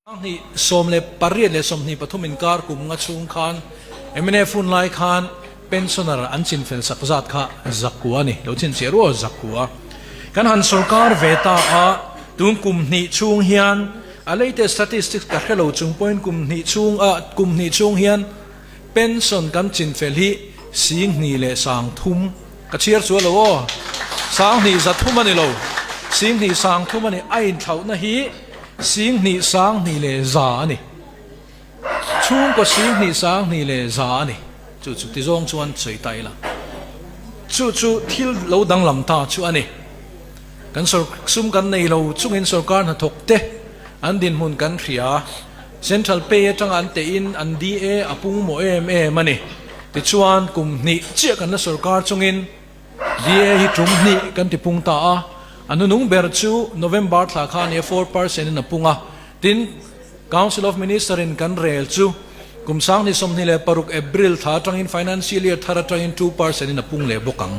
2018 leh 23 inkar kum nga chhung khan mnf hun lai khan pensioner an chinfel sak zat kha zakua a ni. Lo chhinchhiah rual zakua. Kan han sorkar ve ta a, tun kum hnih chhung hian a latest statistics ka hre lo chung pawhin kum hnih chhung a kum hnih chhung hian Pension kan chinfel hi 2030, ka chhiar chu a lo aw, 2030 a ni lo, 2030 a ni, a inthlauhna hi 2100 a ni, chhungkaw 2101 a ni, chu chu tizawng chuan sawi ta ila, chu chu thil lo danglam ta chu a ni. Kan sum kan nei lo chungin sorkar hnathawk te an dinhmun kan hria. Central pay atanga an teh in an DA a pung mawh em em a ni. Tichuan kum hnih chiah kan la sorkar chungin DA hi tum hnih kan ti pung ta a. A hnunung ber chu November thla kha a nia 4% in a pung a. Tin, Council of Minister in kan rel chu kum 2026 April thla atangin Financial Year thar atangin 2% in a pung leh bawk ang.